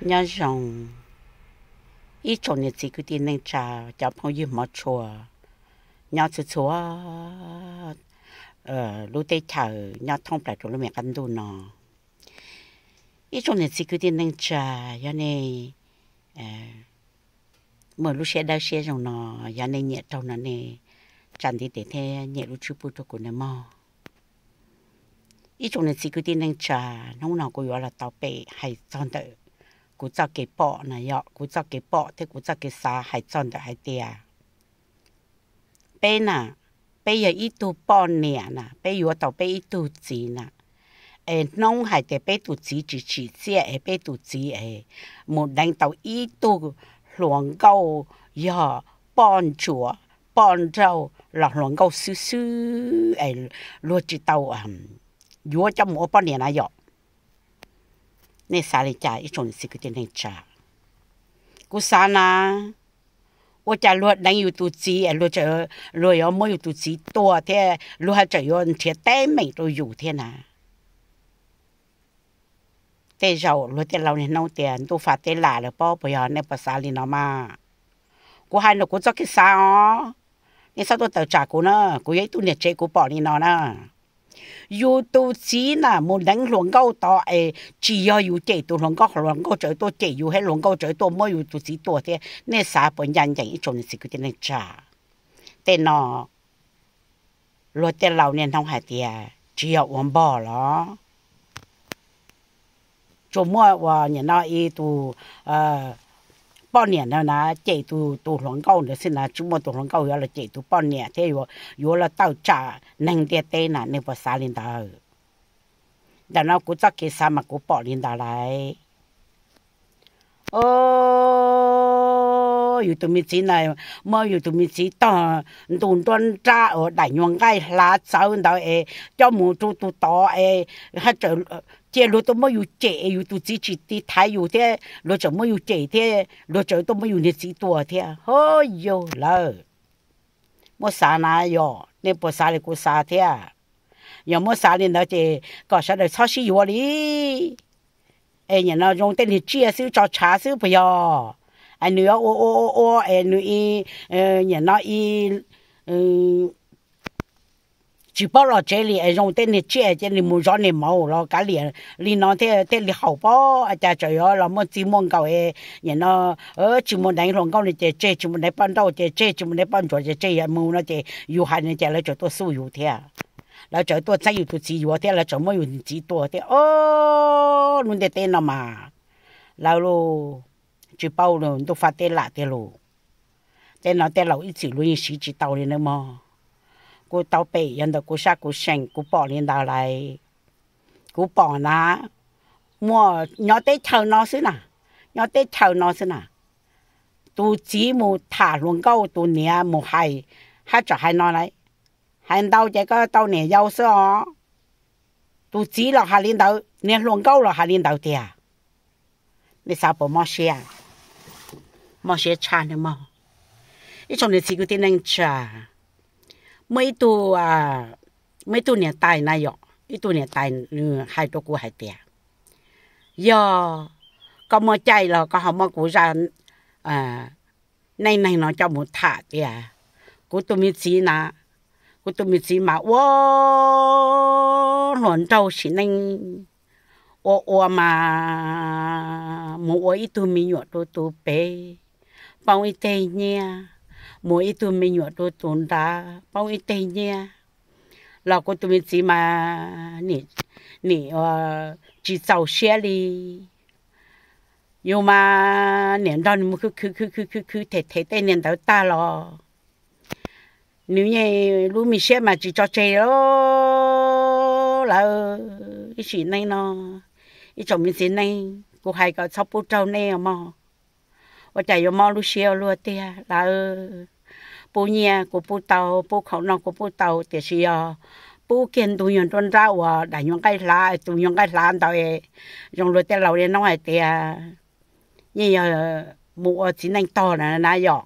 Nyob zoo ib tsoom niam txiv kwv tij neej tsa, cov phooj ywg hmov tshua nyob txhua txhua lub teb chaws nyob thoob plaws rau lub me qab ntuj no. Ib tsoom niam txiv kwv tij neej tsa, yog nej muaj lub siab dawb siab zoo no, yog nej nyiam raug no nej tsa ntiv tes thiab nyem lub tswb pub rau kuv nawb mog. Ib tsoom niam txiv kwv tij neej tsa, hnub no kuv yuav los tau pem hais txog ntawm kuv txoj kev pom na yom, kuv txoj kev pom thiab kuv txoj kev xav hais txog ntawm hais tias peb na, peb yog ib tug poj niam na, peb yuav tau peb ib tug txiv na, es hnoob hais tias peb tus txiv tsis tsim txiaj es peb tus txiv es mus deev tau ib tug hluas nkauj yog poj ntsuam poj nrauj los hluas nkauj xwb xwb es luag tsis tau yuav coj mus ua poj niam na yom. Nej xav li cas ib tsoom niam txiv kwv tij neej tsa? Kuv xav na, ua cas luag deev yus tus txiv es luag yuav muab yus tus txiv tua thiab luag haj tseem yuav nrhiav teeb meem rau yus thiab na? Tej zaum luag tej laus niaj hnub tias ntuj faj teb lam lawm pob, puas yog? Nej puas xav li no mas? Kuv hais ntawm kuv txoj kev xav os, nej txhob tuaj tawm tsam kuv na, kuv yog ib tug niam tsev kuv pom li no na. Yus tus txiv na mus deev hluas nkauj tod es tsis yog yus cem tus hluas nkauj, hluas nkauj tseem tuaj cem yus thiab hluas nkauj tseem tuaj muab yus tus txiv tua thiab, nej xav puas ncaj ncees ib tsoom niam txiv kwv tij neej tsa? Tej no luag tej laus niaj hnub hais tias tsis yog ua npog los? Tsuas muaj uas nim no ib tus poj niam na cem tus hluas nkauj ntawd xwb na, tsis muaj tus hluas nkauj yuav los cem tus poj niam thiab yuav los tawm tsam neeg ntiaj teb na, nej puas xav li ntawd? Ntawm no kuv txoj kev xav mas kuv pom li ntawd lauj. O, yus tus me txiv na, muab yus tus me txiv tog ntu nruab nrab uas daim nyuag nqaij hlav txawv ntawd es coj mus rau tus tod es haj tseem cia luag tuaj muab yus cem es yus tus txiv tsis tiv thaiv yus thiab luag tseem muab yus cem thiab luag tseem tuaj muab yus niag txiv tua thiab. Ho, yog lawm, muab xav na yom, nej puas xav li kuv xav thiab? Yog muab xav li ntawd ces kom sawv daws txhob sib yuav li. Es nim no zoo tej niag tsiaj xwb, tso tshav xwb puas yog? Es nws yuav ua ua ua ua es nws nim no tsis paub los tsev li es zoo tej niag tsiaj ces nws mus zov niag maum los kav liam li no thiaj li haum pob. Cas tseem yuav los muaj txij muaj nkawm es nim no tsis mus deev hluas nkauj li ces tseg, tsis mus deev poj nrauj ces tseg, tsis mus deev poj ntsuam ces tseg, yog mus no ces yus hais no ces lawv tseem tuaj xub yus thiab, lawv tseem tuaj txeeb yus tus txiv yuav thiab lawv tseem muab yus txiv tua thiab. O, lub ntiaj teb no mas lawv tsis paub ntuj faj teb lam tiag lus. Tej no tej laus ib txwm luag yeej siv tsis tau li nawb mog. Kuv tau pem yog ntawm kuv sab kuv seem kuv pom li ntawd lauj. Kuv pom na, muaj nyob teb chaws no xwb na, nyob teb chaws no xwb na, tus txiv mus tham hluas nkauj, tus niam mus hais, haj tseem hais no lauj, hais ntau ces koj tau niam yau xwb os. Tus txiv los hais li ntawd, niag hluas nkauj los hais li ntawd tiag. Nej xav puas mob siab? Mob siab tshaj nawb mog. Ib tsoom niam txiv kwv tij neej tsa, muaj ib tug, muaj ib tug niam tais na yom, ib tug niam tais nws hais rau kuv hais tias, yog koj muaj caij los koj ho muab kuv zaj neej neeg no coj mus tham tias kuv tus me txiv na, kuv tus me txiv mas ua hluas nraug sim neej, ua ua mas mus ua ib tug me nyuam rau tus pem, poob ib teg nyiaj, mus ib tug me nyuam rau tus nrad, poob ib teg nyiaj, los kuv tus me txiv mas nim tsis txaus siab li. Yus mas niam nrog nws mus khwv khwv khwv khwv khwv khwv them them tej niag ntawd tag los nws yeej lub me siab mas tsis tso tseg li lawm. Ib sim neej no, ib tsoom me txiv neej, kuv hais kom txhob pub raug nej os mog. Ua cas yuav mob lub siab ua luaj tiag lawm. Pub nyiaj kuv pub tau, pub khoom noj kuv pub tau, tiam sis yog pub kiag ntu nyuag nruab nrab uas daim nyuag nqaij hlav, tus nyuag nqaij hlav ntawd zoo luag tej laus niaj hnub hais tias yeej yog mus ua txiv neej tog na yom.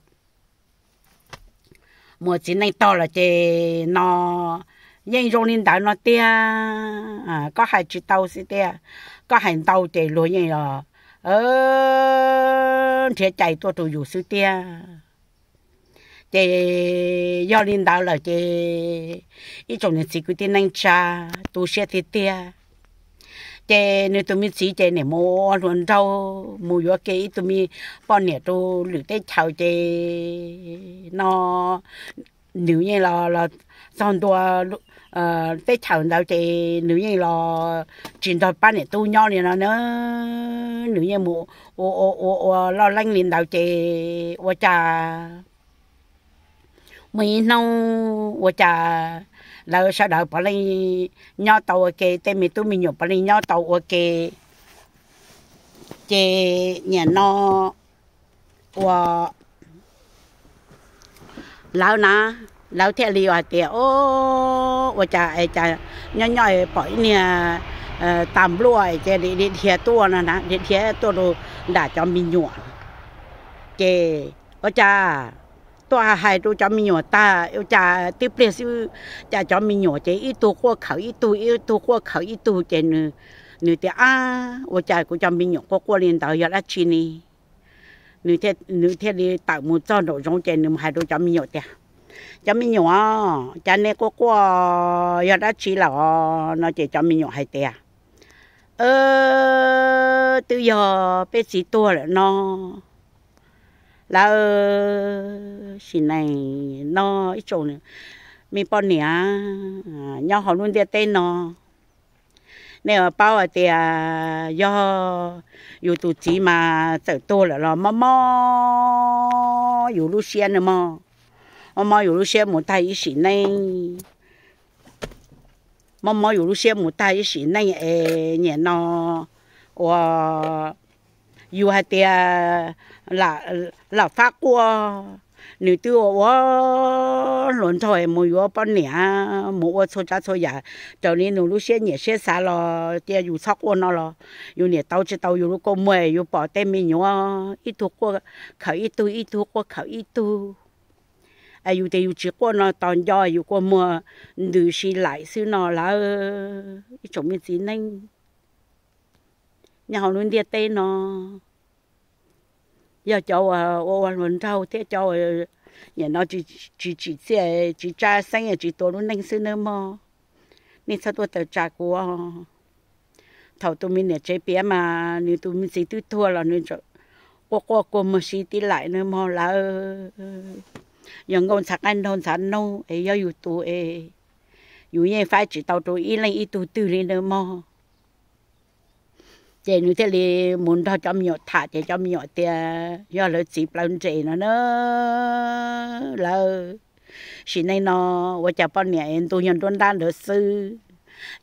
Mus ua txiv neej tog lawm ces no yeej zoo li ntawd no tiag. Koj hais tsis tau xwb tiag, koj hais ntau ces luag yeej yog nrhiav cai tuaj rau yus xwb tiag. Ces yog li ntawd lawm ces ib tsoom niam txiv kwv tij neej tsa, tu siab tiag tiag. Ces nws tus me txiv ces nim mus ua hluas nraug mus yuav kiag ib tug me poj niam rau lwm teb chaws ces no nws yeej los txog ntua teb chaws ntawd ces nws yeej los tsis nrog pab niam tub nyob li no na. Nws yeej mus ua ua ua loj leej li ntawd ces ua cas muaj ib hnub ua cas lawv sawv daws puav leej nyob tau ua ke, tej me tub me nyuam puav leej nyob tau ua ke. Ces nim no ua lawv na, lawv thiaj li hais tias, o, ua cas es cas nyob nyob pom ib niag tas npluaj ces dhia dhia tuaj no na, dhia dhia tuaj rau nram cov me nyuam. Ces ua cas tuaj hais rau cov me nyuam tag ua cas tib pliag xwb cas cov me nyuam ces ib tug quaj khawm ib tug, ib tug quaj khawm ib tug ces nws tias, ab, ua cas kuv cov me nyuam quaj quaj li ntawd yog dab tsi ne? Nws thiaj li tawm mus txog nraum zoov ces nws mus hais rau cov me nyuam tias, cov me nyuam, cas nej quaj quaj yog dab tsi lawm no? Ces cov me nyuam hais tias, twb yog peb txiv tuag lawm no. Lawv sim neej no ib tsoom me poj niam nyob hauv lub ntiaj teb no, nej paub hais tias yog yus tus txiv mas txawm tuag lawm los mob mob yus lub siab no mog, mob mob yus lub siab mus tag ib sim neej, mob mob yus lub siab mus tag ib sim neej es nim no ua yus hais tias lam fab quaj, nws twb ua ua hluas nraug mus yuav poj niam, mus ua txhua tsav txhua yam raws li nws lub siab nyiam siab xav los cia yus txhob quaj no los yus niam tau tsis tau yus lub kua muag, yus pom tej me nyuam ib tug quaj khawm ib tug, ib tug quaj khawm ib tug. Yus tias yus tsis quaj no tos nco yus kua muag ntws si laim xwb no lawv ib tsoom me txiv neej nyob hauv lub ntiaj teb no. Yog cov uas ua ua hluas nraug thiab cov nim no tsis tsim txiaj tsis tsa xeeb tsis tua lub neej xwb nawb mog. Nej txhob tuaj tawm tsam kuv. Thaum tus me niam tsev piav mas nws tus me txiv twb tuag los nws quaj quaj kua muag si tib laim nawb mog lawv. Yog nkauj ntxhais qaib nraug ntxhais noog es yog yus tus es yus yeej faib tsis tau rau ib leej ib tug twg li nawb mog. Ces nws thiaj li mus nrog cov me nyuam tham ces cov me nyuam tias yog lawv txiv plawv nres no na. Lawv sim neej no ua cas poj niam ntuj yog nruab nrab ntawd xwb,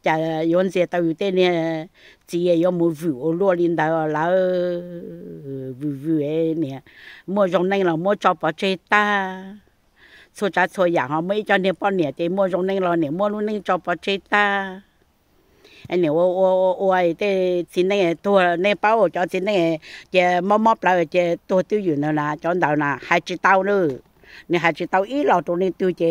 cas yuav ntxias tau yus tej niag txiv yuav mus vwm ua luaj li ntawd lawv. Vwm vwm niam muaj zoo neej los muab tso pov tseg tag. Txhua tsav txhua yam ho muaj ib co niag poj niam ces muaj zoo neej los niam muab lub neej tso pov tseg tag. Niam ua ua ua tej txiv neej tuag, nej paub cov txiv neej ces mob mob plawv ces tuag twj ywm ntawd na, cov ntawd na hais tsis tau na. Nws hais tsis tau ib los rau leej twg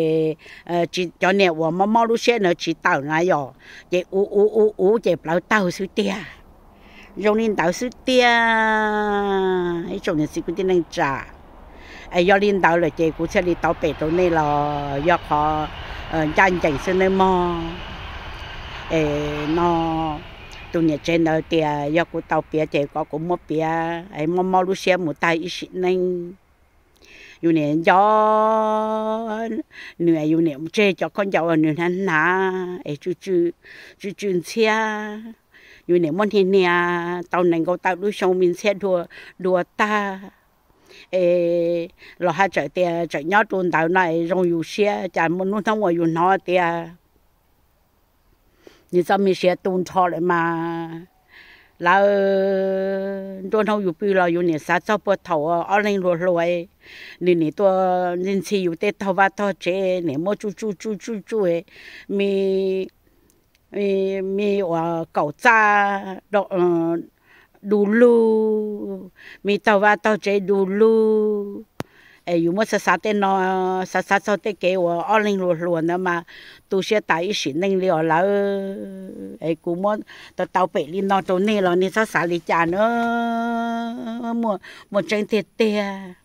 ces cov niag uas mob mob lub siab ntawd tsis tawm na yog, ces ua ua ua ua ces plawv tawg xwb tiag. Zoo li ntawd xwb tiag ib tsoom niam txiv kwv tij neej tsa. Es yog li ntawd lawm ces kuv thiaj li tau pem rau nej los yog qhov ncaj ncees xwb nawb mog. Es no tus niam tsev ntawd tias yog kuv tau piav ces kom kuv muab piav es mob mob lub siab mus tag ib sim neej. Yus niam nco nws, yus niam tseg cov khaub ncaws uas nws hnav hnav es tsw tsw ntxhiab. Yus niam muab hnia hnia tau nees nkaum tawm lub xyoo me ntxhiab dua tag. Es los haj tseem tias tseem nyob rau ntawd no es zoo yus siab cas muaj hnub hnub uas yus hnov tias nws txoj me siav tu nrho lawm mas lawv nruab hnub yus pw los yus niam xav txog puag thaum ob leeg hluas hluas, nws niam tuaj ntxhi ntxhi yus tej tog vaj tog tsev, niam muab tsuj tsuj tsuj tsuj tsuj, me me uas kaum txaj du lug, me tog vaj tog tsev du lug, Es yus muab xav xav tej no, xav xav txog tej kev uas ob leeg hluas hluas ntawd mas tu siab tas ib sim neej li os lawm. Es kuv muab tau tau pem li no rau nej los nej txhob xav li cas na. Muaj tseeb tiag tiag.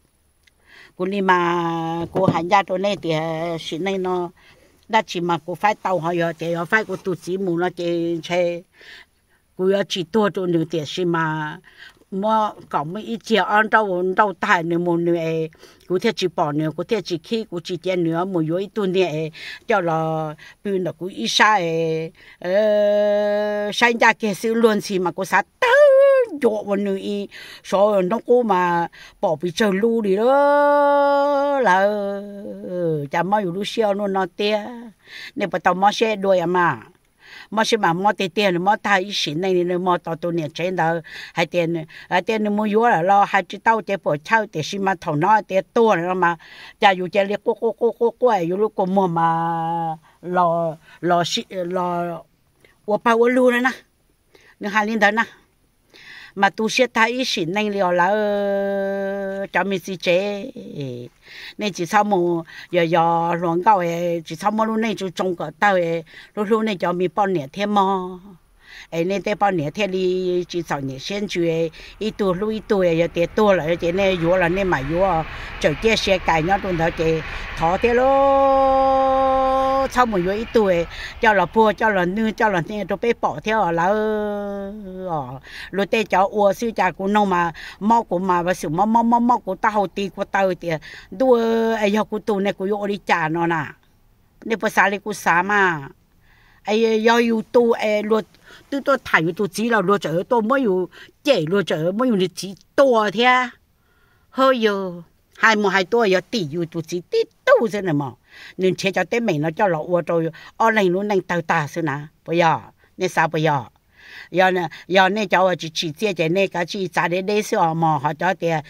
Kuv li mas kuv hais ncaj rau nej tias sim neej no dab tsi mas kuv faib tau, ho yog tias yuav faib kuv tus txiv mus no ces ntshe kuv yuav tsis tuag rau nws, tiam sis mas muab kom muaj ib ciag ob nrauj nrauj tag nws mus nws es kuv thiaj tsis pom nws, kuv thiaj tsis khib, kuv tsis cia nws mus yuav ib tug niag es coj los pw ntawm kuv ib sab es saib ncaj kiag xwb. Luag ntxhi mas kuv xav tawg ncua ua nws ib, sav nrov qub mas pom pes tsawg lub li lawm. Cas mob yus lub siab ua luaj no tiag. Nej puas tau mob siab dua yom mas? Mob siab mas mob tiag tiag, nws mob tag ib sim neej li. Nws mob tos tus niam tsev ntawd hais tias, hais tias nws mus yuav lawm los hais tsis tau ces puam chawj, tiam sis mas thaum no tias tuag lawm no mas cas yus cia li quaj quaj quaj quaj quaj, yus lub kua muag mas los ua pawg ua lug na. Nws hais li ntawd na, mas tu siab tag ib sim neej li os lawm cov me txiv tsev. Nej tsis txhob mus yos yos hluas nkauj, tsis txhob muab lub neej tsoo tsoo kom tawg, hlub hlub nej cov me poj niam thiab mog. Es nej tej poj niam thiaj li tsis txom nyem siab ntsws, ib tug hlub ib tug. Yog tias tuag lawm ces nej yuav los nej mam yuav, tsawm ciaj sia kais nyob rau ntawd ces thov thiab lauj, txhob mus yuav ib tug coj los puag coj los nwj coj los hnia rau peb pom thiab os lawm. Luag tej cov ua xwb, cas kuv noog mas mob kuv mas vaj xwm mob mob mob mob kuv taub hau ti kuv taw tias ntuj, es yog kuv tus ne kuv yuav ua li cas no na. Nej puas xav li kuv xav mas? Yog yus tus es luag twb tuaj tham yus tus txiv los luag tseem tuaj muab yus cem, luag tseem muab yus niag txiv tua thiab. Ho yog hais mus hais tuaj yog tim yus tus txiv tib tug xwb na mog. Nws nrhiav cov teeb meem no coj los ua rau ob leeg lub neej tawg tag xwb na, puas yog? Nej xav puas yog? Yog nej cov uas tsis tsim txiaj ces nej kav tsij txav deb deb xwb os mog. Ho cov tias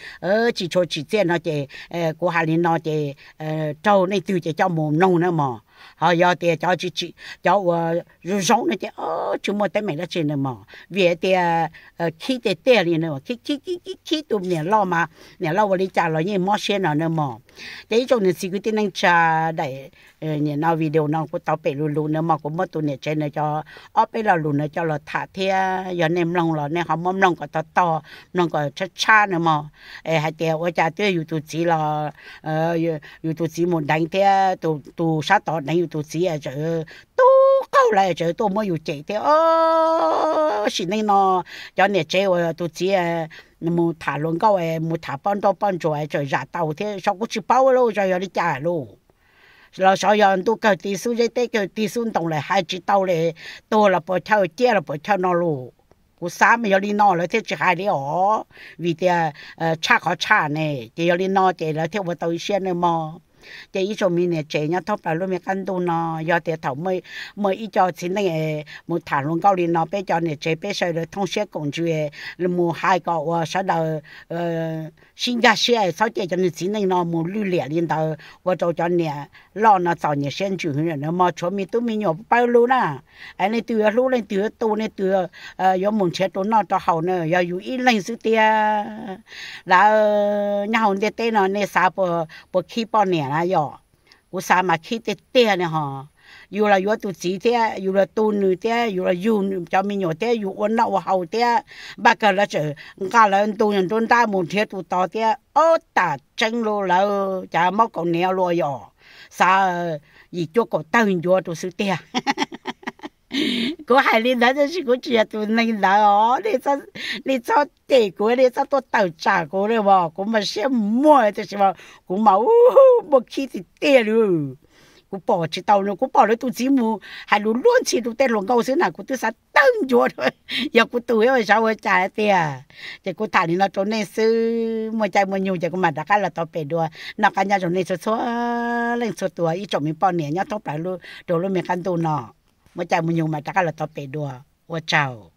tsis tshua tsim txiaj no ces kuv hais li no ces raug leej twg ces coj mus mloog na mog. Ho yog tias cov tsis tsim, cov uas zoo zoo no ces tsis muaj teeb meem dab tsi na mog, vim tias khib tiag tiag li na, khib khib khib tus niam loj mas niam loj ua li cas los yeej mob siab no na mog. Ces ib tsoom niam txiv kwv tij neej tsa, daim no video no kuv tau pem lus lus na mog, kuv muab tus niam tsev na cov ob peb lo lus na coj los tham thiab. Yog nej mloog los nej ho muab mloog kom tog tog, mloog kom tshab tshab na mog. Es hais tias ua cas twb yus tus txiv los, yus tus txiv mus deev thiab, tus sab tod deev yus tus txiv tseem tub qaug lawm tseem tuaj muab yus cem thiab. Sim neej no cov niam tsev uas tus txiv mus tham hluas nkauj, mus tham poj nrauj poj ntsuam tseem zam tau thiab, xyov kuv tsis paub lauj, xyov yog li cas lauj. Los xyov yog ntuj kawg ti xub zeb teb kawg ti xub ntoo lawm hais tsis tau li, tuag los puas chawj ciaj los puas chawj no lauj. Kuv xav mas yog li no lawv thiaj tsis hais li os, vim tias tshaj qhov tshaj ne, ces yog li no ces lawv thiaj ua tau ib siab nawb mog. Ces ib tsoom me niam tsev nyob thoob plaws lub me qab ntuj no, yog tias thaum muaj ib co txiv neej mus tham hluas nkauj li no, peb cov niam tsev peb sawv daws thooj siab koom ntsws mus hais kom uas sawv daws sib nkag siab, txhob cia cov niag txiv neej no mus lwj liam li ntawd ua rau cov niam loj no txom nyem siab ntsws nawb mog. Tshuav me tub me nyuam pawg lug na, es leej twg yuav hlub leej twg yuav tu, leej twg yuav mus nrhiav rau noj rau haus na, yog yus ib leeg xwb tiag. Lawv nyob hauv ntiaj teb no nej xav puas khib poj niam na yom? Kuv xav mas khib tiag tiag ne ho. Yus los yuav tus txiv thiab, yus los tu nws thiab, yus los yug cov me nyuam thiab, yus ua noj ua haus thiab, npaj kawg lawv tseem nqa lawv ntu nruab nrab mus nrhiav tus tod thiab. Ob, tam tseeb lauj, lawv cas mob kaus hniav luaj yom. Xav yim cuab kaum tawg ncuav rau xwb tiag. Kuv hais li ntawd tab sis kuv tsis yog tus neeg ntawd os. Nej txhob cem kuv, nej txhob tuaj tawm tsam kuv, kuv mas siab muag tiam sis kuv mas muaj khib tiag tiag li. Kuv pom tsis tau, kuv pom lawv tus txiv mus hais lus luag ntxhi rau tej hluas nkauj xwb na kuv twb xav tawg ncuav. Yog kuv tus thiab xyov ua cas tiag. Ces kuv tham li no rau nej xwb, muaj caij muaj nyoog ces kuv mam rov qab los tau pem dua, noj qab nyob zoo nej txhua txhua leej txhua tus ib tsoom me poj niam nyob thoob plaws rau lub me qab ntuj no. Muaj caij muaj nyoog mam rov qab los tau pem dua. Ua tsaug.